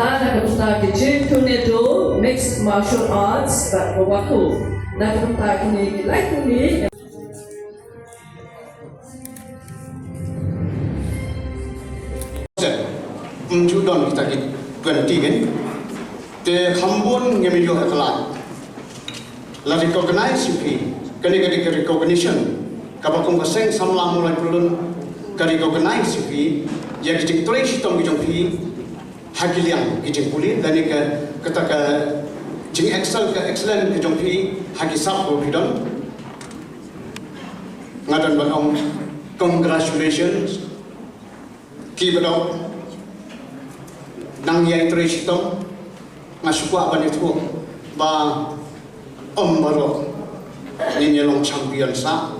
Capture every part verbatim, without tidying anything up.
Na ka bynta ka Jiu Jitsu, Mixed Martial Arts bad ka Wukong. Na ka bynta kine ki lai tylli. Ym ju don kita ki twenty kan. Te kham bun ngim ïoh ïa ka lad. La recognize ïa phi, kane ka dei ka recognition kaba kum ka seng samla Mawlai Pyllun ka recognize ïa phi ïa ki jingtrei shitom ki jong phi ha ki liang ki jingpule, lane ka, kata ka jing excel, ka excellent ka jong phi ha ki sap ba phi don. Nga don ban ong congratulations. Ki ba dang nang ïai trei shitom, nga shu kwah ban ïathuh ba Ym baroh ngin ïa long champion sa.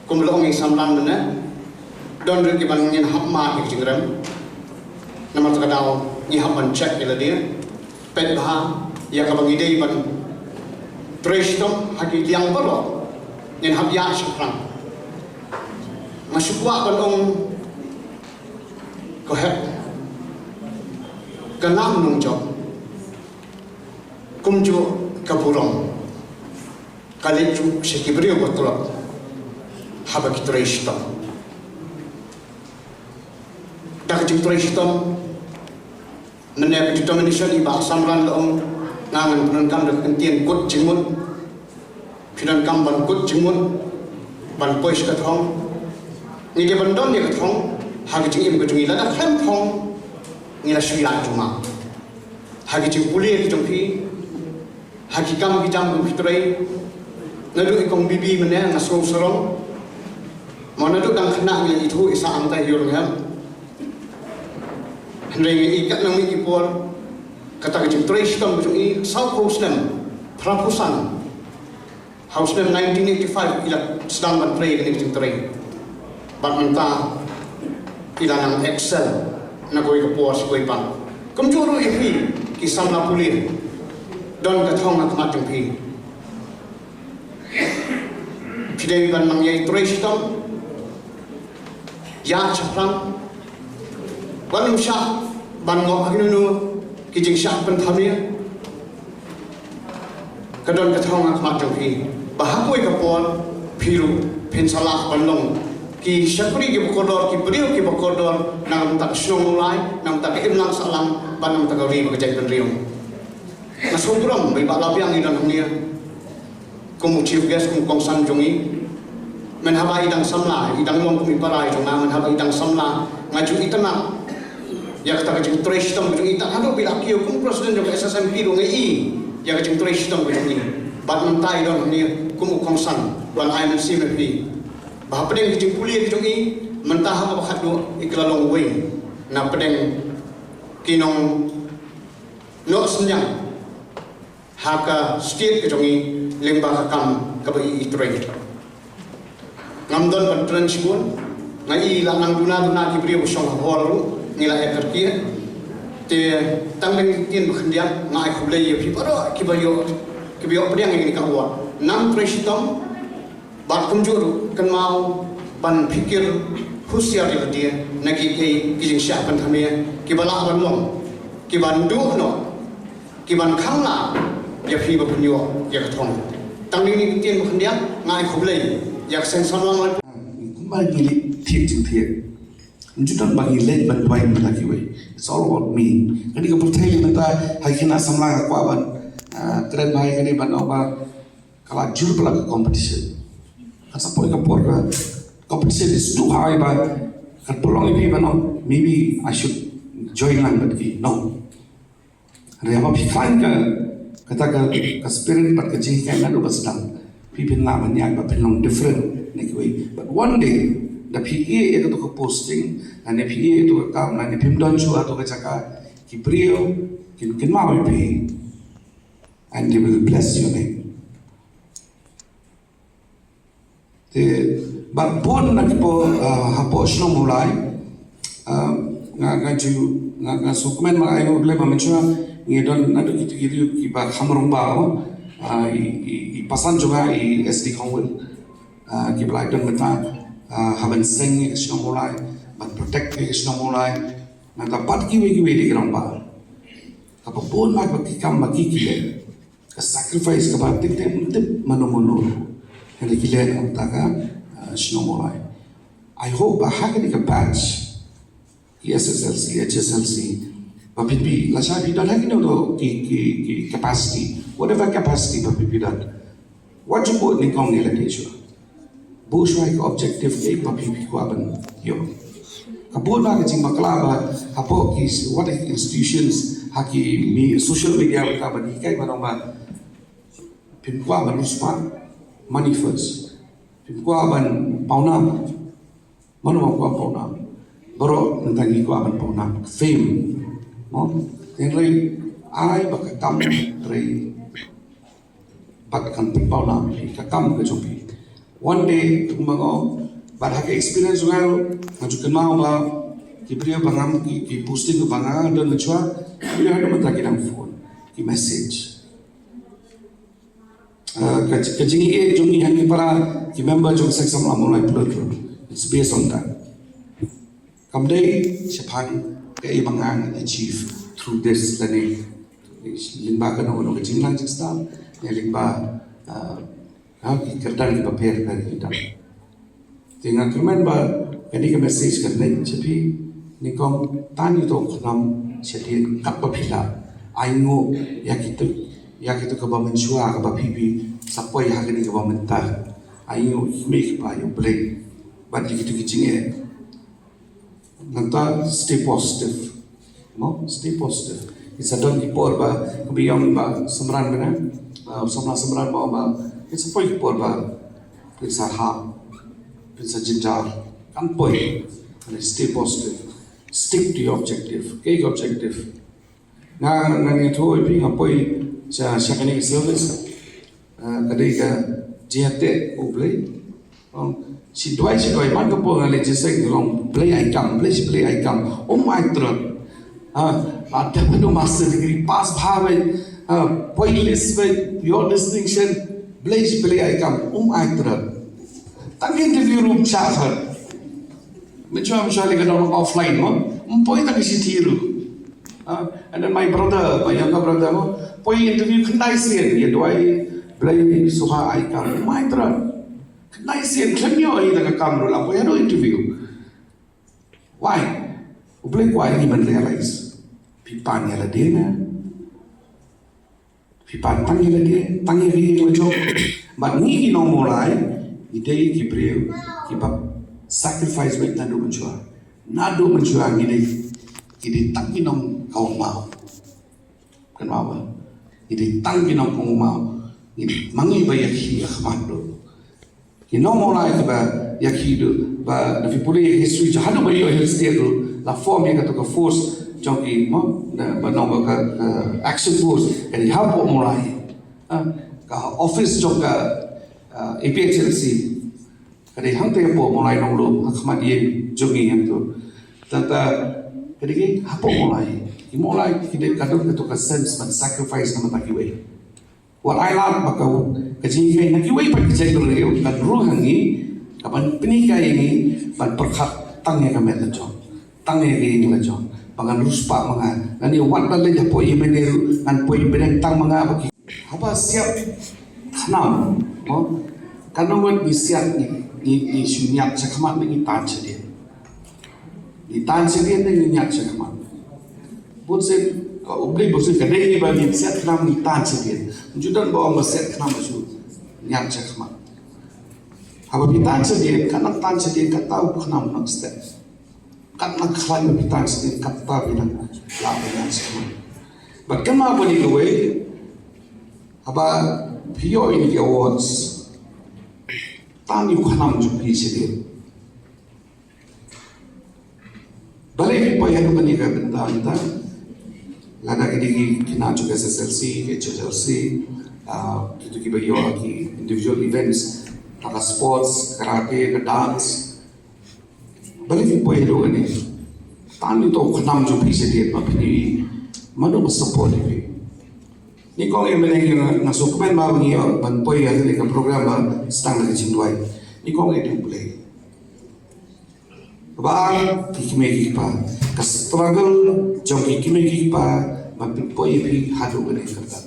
Kum la ong i samla mynne, don ruh kiban ngin hap mad ïa ki jingrem. Namar kata ka daw ngi hap ban check ïa lade, peit bha ïa kaba ngi dei ban trei shitom ha ki liang baroh. Ngin hap ïa shaphrang. Nga shu kwah ban ong, ko hep, ka nam nongjop kumjuh ka burom ka leit ruh sha ki briew ba tlot haba ki trei shitom. Da ka jingtrei shitom, mynne ka determination i Bah Samran la ong, nga ngan pyndonkam da ka ktien kut jingmut. Phi donkam ban kut jingmut ban poi sha ka thong. Ngi dei ban don ïa ka thong ha ka jingim ka jong ngi, lada khlem thong ngi la shu ïa juma. Ha ka jingpule ka jong phi, ha ki kam ki jam ka jong phi trei. Naduh i kong Bibi mynne nga sngew sarong. Mo naduh dang khynnah ngi ithuh i Sir Angtai Hynñiewtrep. Hynrei ngi i katno ngi i por, kata ka jingtrei shitom ka jong i, saw phew snem, phra phew san. Ha u snem nineteen eighty-five i la sdang ban trei kane ka jingtrei. Bad mynta i la nang excel na kawei ka por sha kawei pat. Kumjuh ruh ïa phi ki samla pule, don ka thong ha khmat jong phi. Phi dei ban nang ïai trei shitom, ïa shaphrang, wat nym shah ban ngoh ha kino kino ki jingshah pynthame. Ka don ka thong ha khmat jong phi ba ha kawei ka por phi ruh phin sa lah ban long ki shakri kiba kordor, ki briew kiba kordor na ka bynta ka shnong Mawlai, na ka bynta ka imlang sahlang bad na ka bynta ka ri bad ka jaitbynriew. Nga sngewburom ba i Bah Labiang i don hangne kum u chief guest, kum u kongsan jong ngi. Mynhaba i dang samla, i dang long kum i para i jong nga, mynhaba i dang samla nga ju itynnad ïa kata ka jingtrei shitom ka jong i. Tang haduh ba i la kiew kum president jong ka S S M P ruh nga i ïa ka jingtrei shitom ka jong i. Bad mynta i don hangne kum u kongsan ban ai mynsiem ïa phi ba hapdeng ka jingpule ka jong i, mynta ha kaba khatduh i kylla long uwei na pdeng ki nong noh synñiang ha ka state ka jong i lyngba ka kam kaba i i trei. Ngam don ban kren shibun, nga i la nang duna duna ki briew ba shong ha hall ruh ngi la ïa kyrkieh. Te tang dang ktien ba khyndiat nga ai khublei ïa phi baroh kiba ïoh, kiba ïoh pdiang ïa kane ka award. Nang trei shitom, bad kumjuh ruh kynmaw ban phikir husiar ïa lade na ki, ki, ki jingshah pynthame kiba lah ban long, kiban duh noh, kiban khang lah ïa phi ba pynïoh ïa ka thong. Tang kine ki ktien ba khyndiat nga ai khublei ïa ka seng samla Mawlai. Kumba ngi leh thied jingthied, ngi ju don ba ngi leh ban duwai na kiwei. It's all about me. Kane ka pyrthei mynta ha kine samla nga kwah ban, ah, kren bha ïa kane ban ong ba ka la jur palat ka competition. Ka sa poi ka por ka competition is too high ba ka pynlong ïa phi ba no, maybe I should join lang bad ki. No. Hynrei haba phi khlaiñ ka, kata ka, ka spirit bad ka jinghikai naduh ba sdang, phi phin lah ban ïaid ba phin long different na kiwei. But one day da phi ïeh ïa kato ka posting, lane phi ïeh ïa kato ka kam, lane phim don shuh ha kato ka jaka, ki briew kin kynmaw ïa phi. And they will bless your name. Te bad bun na ki por, ah, hapoh shnong Mawlai, ah, nga, nga ju, nga, nga sngewkmen ma nga ïa U Blei ba mynshuwa ngi don naduh kito ki riew kiba kham rangbah, ah, i, i, i pasan jong nga i S D Khongwit, ah, kiba la don mynta, ah, ha ban seng ïa ka shnong Mawlai, ban protect ïa ka shnong Mawlai, nangta bad kiwei kiwei de ki rangbah. Kaba bun ma ba ki kam ba ki ki leh. Ka sacrifice kaba tip tip tip mano mano. Hynrei ki leh na ka bynta ka, ah, shnong Mawlai. I hope ba ha kane ka batch, ki S S L C, H S L C, ba phin phi, lashai phi don ha kino kino ki, ki, ki capacity, whatever capacity ba phin phi don. Wat ju bud nyngkong ïa lade shuh. Bud shuwa ïa ka objective kaei ba phi, phi kwah ban ïoh. Ka bud ba ka jingbakla ba hapoh ki, what are the institutions ha ki me-, social media ba ka ban hikai ban ong ba phim kwah ban riewspah, money first. Phim kwah ban pawnam. Mano ba kwah pawnam? Baroh mynta ngi kwah ban pawnam, fame. Mo? Hynrei ai ba ka kam trei. pat kan pynpaw na phi ka kam ka jong phi. One day, kumba nga ong, bad ha ka experience jong nga ruh, nga ju kynmaw ba ki briew ba ngam, ki, ki posting ba nga don mynshuwa, ki briew haduh mynta ki dang phone, ki message. Ah, ka, ka jingïeit jong ngi ha ngi para ki member jong ka Seng Samla Mawlai Pluit ruh, it's based on that. Kam dei shaphang kaei ba ngan achieve through this lane. Lyngba kano kano ka jingïalang jingstad, ne lyngba, ah, ha ki kyrdan kiba pher pher ki dang. Te nga kyrmen ba kane ka message ka leit sha phi, nyngkong, tan ïa uto u khnam shadien katba phi lah. Ainguh ïa kito, ïa kito kaba mynshuwa kaba phi, phi sa poi ha kane kaba mynta. Ainguh ïa i kmie i kpa, ïa U Blei bad ïa kito ki jingeh. Nangta stay positive. No, stay positive. Kin sa don ki por ba, kaba ïong ba Samran bana, ah, Samla Samran ba, ba kin sa poi ki por ba kin sa hap, kin sa jynjar. Kan poi. And stay positive. Stick to your objective. Kaei ka objective? Nga, nga, nga ïathuh ïa phi, nga poi sha, sha kane ka service. Ah, ka dei ka jingïateh U Blei. Um, shi duwai, shi duwai, man ka por nga leit jingïaseng, nga ong, Blei ai kam, Blei, shi Blei ai kam. Um ai trot. Ah, ah, da ba do master degree, pass bha bha. Ah, poi list bha, your distinction. Blei, shi Blei ai kam. Um ai trot. Tang interview room sha khat. Mynshuwa, mynshuwa lei ka dang offline mo. Ym poi tang shithi ruh. Ah, and then my brother, my younger brother mo, poi interview khyndai sien, ïa duwai Blei sngewbha ai kam. My brother. Khyndai sien khlem ïoh ïa ka kam ruh la poi haduh interview. Why? U Blei kwah ïa ngi ban realize. Phi pan ïa lade na. Phi pan tang ïa lade, tang ïa ka ïing la jong. Bad ngi ki nong Mawlai, ngi dei ki briew kiba sacrifice beit naduh mynshuwa. Naduh mynshuwa ngi dei, ngi dei tang ki nong kaw maw. Kan maw ba. Ngi dei tang ki nong kaw maw. Ngi dei ma ngi ba ïakhih ïa khmat duh. Ki nong Mawlai kiba ïakhih duh, ba da phi pule ïa history jong haduh ba ïoh Hill State ruh la form ïa kato ka force jong ki mo, da ba nong ka, ka action force, ka dei hapoh Mawlai. Ah, ka office jong ka, ah, A P H L C ka dei hangta hapoh Mawlai Nonglum, ha khmat ïing jong ngi hangto. Tangba ka dei ki hapoh Mawlai. Ki Mawlai ki dei ka don kato ka sense ban sacrifice na ka bynta kiwei. Wat ai lad ba ka, ka jinghikai na kiwei pat ki jaitbynriew kan rung ha ngi, ka ban pynhikai ïa ngi ban pyrkhat tang ïa ka met la jong, tang ïa ka ïing la jong. Ba ngan riewspah ma nga, ngan ïa wad lad leit hapoh ïing mane ruh ngan poi bneng tang ma nga ba ki. Haba siat khnam mo, kano wat ngi siat ngi, ngi, ngi shu ñiat sha khmat ne ngi tan shadien. Ngi tan shadien ne ngi ñiat sha khmat. Bun sien, ka U Blei bun sien ka dei ba ngi siat khnam ngi tan shadien. Ym ju don ba ong ba siat khnam ba shu ñiat sha khmat. Haba phi tan shadien, ka nang tan shadien kata u khnam nang step. Kat nang khlaiñ ba phi tan shadien kata phi nang lah ban ñiat sha khmat. Bad kynmaw ba ngi kawei, haba phi ïoh ïa ki awards, tan ïa u khnam jong phi shadien. Balei phi poi haduh kane ka bynta mynta? Lada ki dei ki khynnah jong ka S S L C, ka H S L C, ah, kito kiba ïoh ha ki individual events, ha ka sports, karate, ka dance. Balei phi poi haduh kane? Tan ïa uto u khnam jong phi shadien ba phin ïohi mano ba support ïa phi. Nyngkong ïa mynne nga, nga sngewkmen ba ngi ïoh ban poi ha kane ka program ba sdang da ka jingduwai. Nyngkong ïa U Blei. Kaba ar, ki kmie ki kpa. Ka struggle jong ki kmie ki kpa ban pynpoi ïa phi haduh kane ka kyrdan.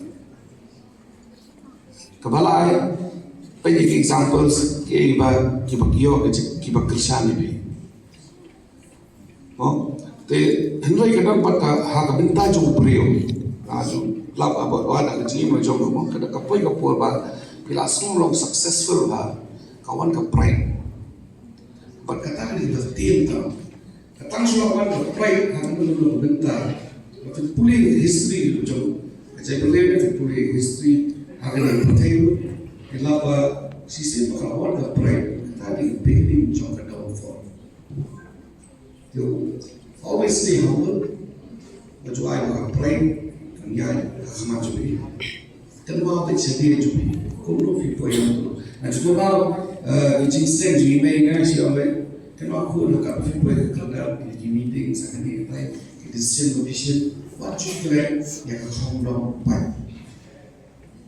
Kaba lai, peit ïa ki examples kiba, kiba ïoh, kiba kyrshan ïa phi. Mo, te hynrei ka dang pat ka, ha ka bynta jong u briew. Ka ju lap ka ba, ba da ka jingim jong u mo, ka da ka poi ka por ba phi la sngew long successful ha, ka wan ka pride. Bad kata ka dei ka ktien tang. Ka tang shuwa ban ka pride ha ka bynta. Ba phi pule history jong ka jaitbynriew, phi pule history ha ka jaitbynriew. Phi lah ba shisien ba ka wan ka pride, kata dei ka beginning jong ka downfall. You always stay humble. Ba ju ai ba ka pride kan ïaid ha khmat jong phi. Kynmaw ba shadien jong phi. Kumno phi poi ïa u? Nga ju kynmaw, eh, ki jingseng jong i mei nga, shi ong, kynmaw khun, ha kaba phi poi ka kyrdan, ki meeting, sa kane katai, ki decision ba phi shim, wat ju klet ïa ka khongdong pat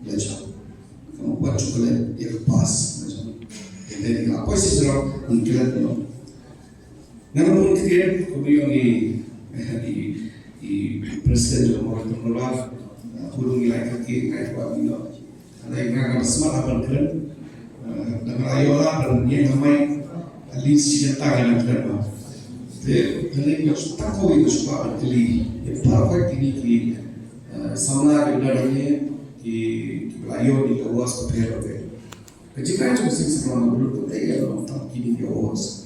la jong. Kumno, wat ju klet ïa ka past la jong. Ïa kane ka poi sha jrong, ngi klet noh. Nga la bun ktien, kumba ong i, i, i president jong ka Mawlai Tynrong Rala, uh, kumno ngi la ïa klet, ngi la ïa klet noh. Hynrei nga, nga smat ban kren, uh, da nga la ïoh la ban ïeng ha mic, at least shi kynta ngan kren noh. Te hynrei nga shu tang kawei, nga shu kwah ban kylli ïa baroh kine ki, uh, samla kiba don hangne, ki, kiba la ïoh ïa ki awards bapher bapher. Ka jingkren jong u Seng Samla Mawlai Tynrong Rala, ïa, tang kine ki awards.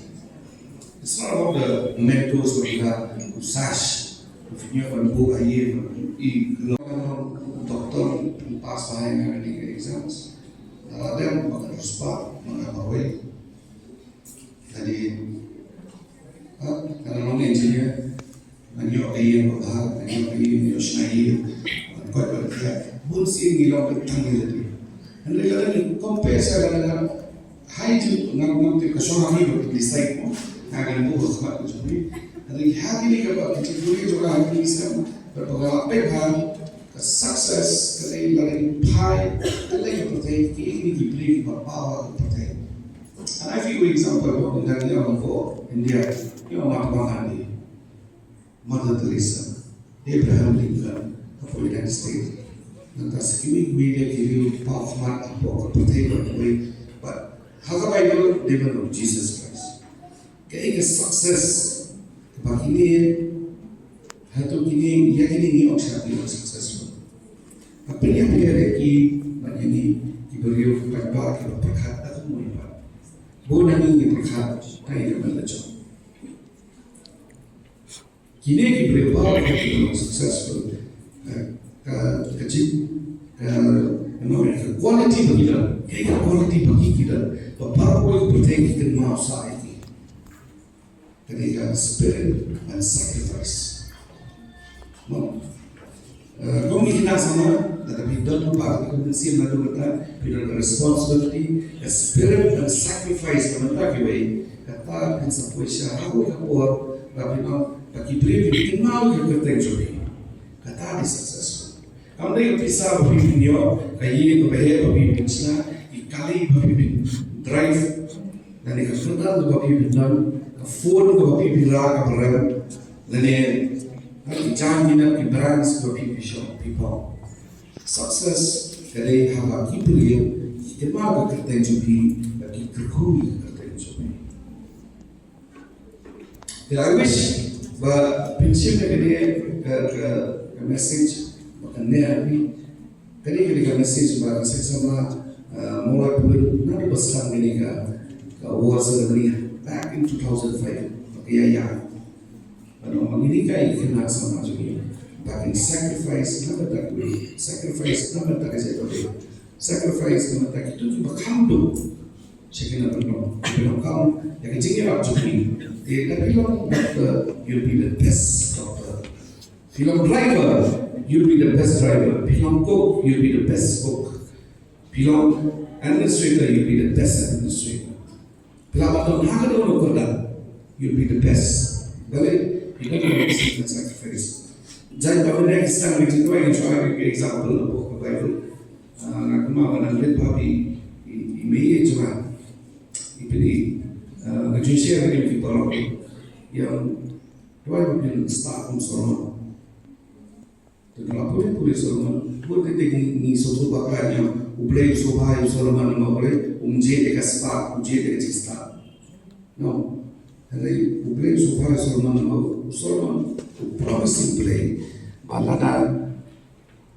It's not about the mementos ba phi la, u sash, ba phi ïoh ban buh ha ïing, i, long doctor, pass bha ha kine ki exams. Lada dang ba ka riewspah, ba ka marwei. Lada, ha, lada long engineer, ngan ïoh ka ïing ba bha, ngan ïoh ka ïing, ngan ïoh shna ïing, ngan koit ban khia. Bun sien ngi long ba tang ïa lade. Hynrei lada ngi compare sha lada nga, hai ju ngam, ngam tip ka shong ha ngi ba decide mo. Nga ngan buh ha khmat ka jong ngi. Hynrei ha kine kaba category jong nga ha kine ki sem, ba ka la peit ha ka success ka dei lada ngi phai, ka dei ka pyrthei, ki, kine ki briew kiba paw ha ka pyrthei. And I feel example of India, you know, for India, you know, Mahatma Gandhi. Mother Teresa, Abraham Lincoln, hapoh United States. Nangta sa kiwei kiwei de ki riew paw khmat hapoh ka pyrthei bad kiwei. Bad ha ka Bible, they were of Jesus Christ. Kaei ka success kaba kine, hato kine, ïa kine ngi ong sha ki ong successful. Hapdeng ïa ki, bad ïa ngi ki briew paidbah kiba pyrkhat da kumno ïa. Bun na ngi ngi pyrkhat, kaei kaba la jong. Kine ki briew ba ki long successful. Eh, ka, ka jing, ka, you know, ka quality ba ki don, ka, ka quality ba ki, ki don. Ba baroh kawei ka pyrthei ki kynmaw sa ïa ki. Ka dei ka spirit and sacrifice. No. Eh, kum ki khynnah samla, lada phi don lypa, phi don mynsiem naduh mynta, phi don responsibility, ka spirit and sacrifice ka mynta kiwei, kata phin sa poi sha ha kawei ka por, ba phin ong, ba ki briew kin kynmaw ïa ka kyrteng jong phi. Kata dei successful. Kam dei ka pisa ba phi phin ïoh, ka ïing kaba heh ba phi phin shna, ki kali ba phi phin drive, lane ka kyrdan ba phi phin don, ka phone kaba phi phin rah kaba rem, lane, ha, ki jaiñ ki nep ki brands ba phi phin shong, phi pynpaw. Success ka dei haba ki briew ki kynmaw ka kyrteng jong phi, ba ki kyrkhu ïa ka kyrteng jong phi. Te I wish ba phin shim ïa kane ka, ka, ka message ba kane ha phi. Kane ka dei ka message ba ka Seng Samla, uh, Mawlai Pulin, naduh ba sdang kane ka, ka award ceremony back in two thousand five. Ba ka ïa ïa. Ba ngi ong kine ki khynnah samla jong ngi, ba kin sacrifice na ka bynta ka ri, sacrifice na ka bynta ka jaitbynriew, sacrifice na ka bynta kito kiba kham duk sha kine ki nongpynïaid kam, ïa ka jingïarap jong ki. Te lada phi long doctor, you'll be the best doctor. Phi long driver, you'll be the best driver. Phi long cook, you'll be the best cook. Phi long administrator, you'll be the best administrator. Phi lah ban don ha kano kano ka kyrdan, you'll be the best. Balei? Because of the sacrifice. Jaiñ ba phin ïa ki sdang, ki jingduwai, ngan shu ai example na ka Bible. Ah, nga kynmaw ba nang leit ba phi, i, i mei jong nga, i pynïaid, ah, nga ju share ïa phi baroh. Ïa, duwai ba phin stad kum Solomon. Te nga la pule pule Solomon, pule te ngi, ngi sngewthuh bakla ïa u Blei u sngewbha ïa u Solomon, namar u Blei um jied ïa ka stad, um jied ïa ka jingstad. No. Hynrei u Blei u sngewbha ïa u Solomon, namar u Solomon u promise u Blei ba lada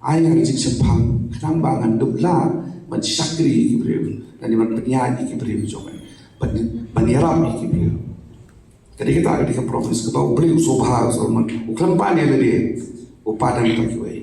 ai nga ka jingshemphang, khnang ba ngan dup lah ban shakri ïa ki briew, lane ban pynïaid ïa ki briew jong me, ban, ban ïarap ïa ki briew. Ka dei kata, ka dei ka promise kaba u Blei u sngewbha ïa u Solomon. U khlem pan ïa lade, u pan ïa kita kiwei.